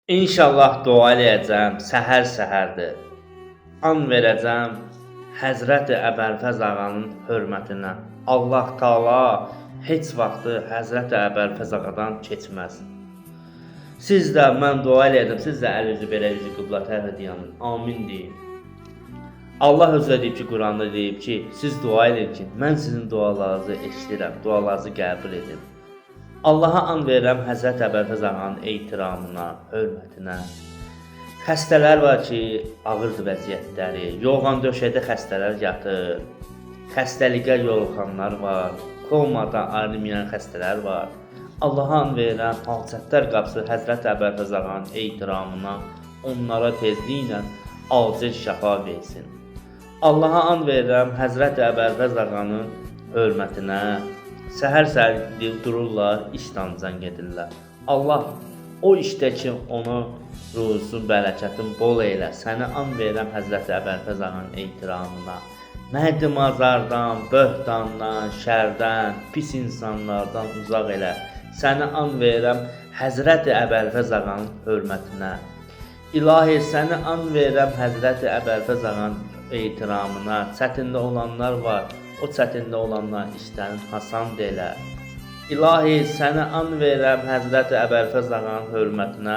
İnşallah dua eləyəcəm, səhər-səhərdir. An verəcəm Həzrəti Əbəlfəz ağanın hörmətinə. Allah Taala heç vaxtı Həzrəti Əbəlfəz ağadan keçməz. Siz də mən dua eləyəcəm, siz də əl üzü belə üzü qibla tərəfə dayanın. Amin deyin. Allah özü də deyib ki, Quranda deyib ki, siz dua edin ki, mən sizin dualarınızı eşidirəm, dualarınızı qəbul edim. Allaha an verirəm Həzrət Əbəlfəz ağanın ehtiramına, hörmətinə. Xəstələr var ki, ağırdır vəziyyətləri, yorğan döşəkdə xəstələr yatır, xəstəlikə yoluxanlar var, komadan ayrılmayan xəstələr var. Allaha an verirəm, hacətlər qapısı Həzrət Əbəlfəz ağanın ehtiramına onlara tezliklə acil şəfa versin. Allaha an verirəm Həzrət Əbəlfəz ağanın hörmətinə. Səhər-səhər dururlar, işdən zəng edirlər. Allah o işdə ki, onu ruhusun, bərəkətin bol elə. Səni an verirəm Həzrəti Əbəlfəz ağanın ehtiramına. Mərdimazardan, böhtandan, şərdən, pis insanlardan uzaq elə. Səni an verirəm Həzrəti Əbəlfəz ağanın hörmətinə. İlahi, səni an verirəm Həzrəti Əbəlfəz ağanın ehtiramına. Çətində olanlar var. O çətində olanların işlərini hasan elə. İlahi, səni an verirəm Həzrəti Əbəlfəz ağanın hörmətinə.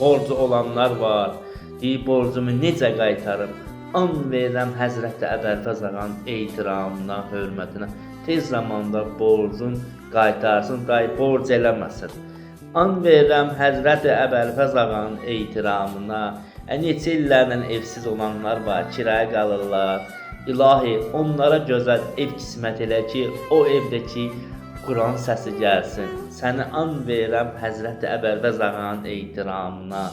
Borcu olanlar var. Deyir, borcumu necə qaytarım? An verirəm Həzrəti Əbəlfəz ağanın ehtiramına, hörmətinə. Tez zamanda borcun qaytarsın, day borc eləməsin. An verirəm Həzrəti Əbəlfəz ağanın ehtiramına. Neçə illərlə evsiz olanlar var, kirayə qalırlar. İlahi, onlara gözəl ev qismət elə ki, o evdəki Quran səsi gəlsin. Səni an verirəm Həzrəti Əbəlfəz ağanın ehtiramına.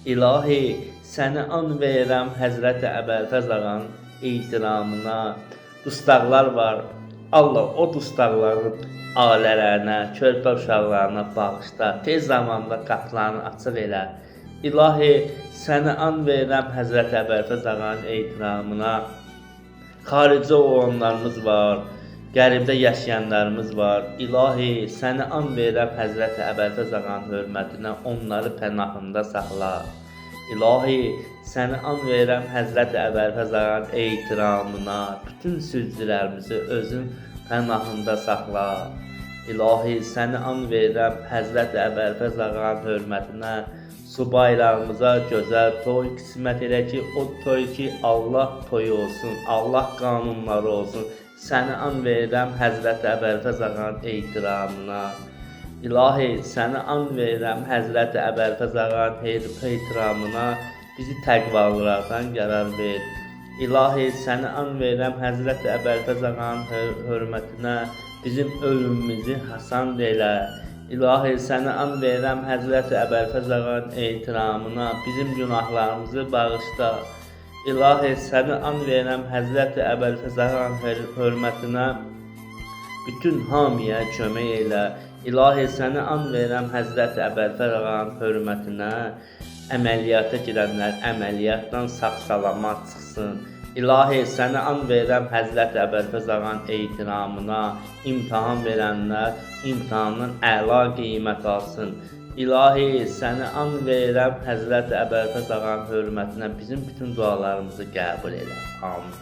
İlahi, səni an verirəm Həzrəti Əbəlfəz ağanın ehtiramına. Dustaqlar var. Allah o dustaqların ailələrinə, körpə uşaqlarına bağışla. Tez zamanda qapılarını açıq elə. İlahi, səni an verirəm Həzrəti Əbəlfəz ağanın ehtiramına. Xaricdə olanlarımız var, qərbdə yaşayanlarımız var. İlahi, səni an verirəm Həzrəti Əbəlfəz ağanın hörmətinə, onları pənahında saxla. İlahi, səni an verirəm Həzrəti Əbəlfəz ağanın ehtiramına, bütün sülcülərimizi özün pənahında saxla. İlahi, səni an verirəm Həzrəti Əbəlfəz ağanın hörmətinə, subaylarımıza gözəl toy qismət elə ki, o toy ki, Allah toyu olsun, Allah qanunları olsun. Səni an verirəm Həzrəti Əbəlfəz ağanın ehtiramına. İlahi, səni an verirəm Həzrəti Əbəlfəz ağanın ehtiramına, bizi təqvalılardan qərar ver. İlahi, səni an verirəm Həzrəti Əbəlfəz ağanın hörmətinə, bizim ölümümüzü hasan elə. İlahi, səni an verirəm Həzrəti Əbəlfəz ağanın ehtiramına, bizim günahlarımızı bağışla. İlahi, səni an verirəm Həzrəti Əbəlfəz ağanın hörmətinə, bütün hamıya kömək elə. İlahi, səni an verirəm Həzrəti Əbəlfəz ağanın hörmətinə, əməliyyata girənlər əməliyyatdan sağ-salamat çıxsın. İlahi, səni an verirəm Həzrəti Əbəlfəz ağanın ehtiramına, imtahan verənlər imtahandan əla qiymət alsın. İlahi, səni an verirəm Həzrəti Əbəlfəz ağanın hörmətinə, bizim bütün dualarımızı qəbul elə. Amin.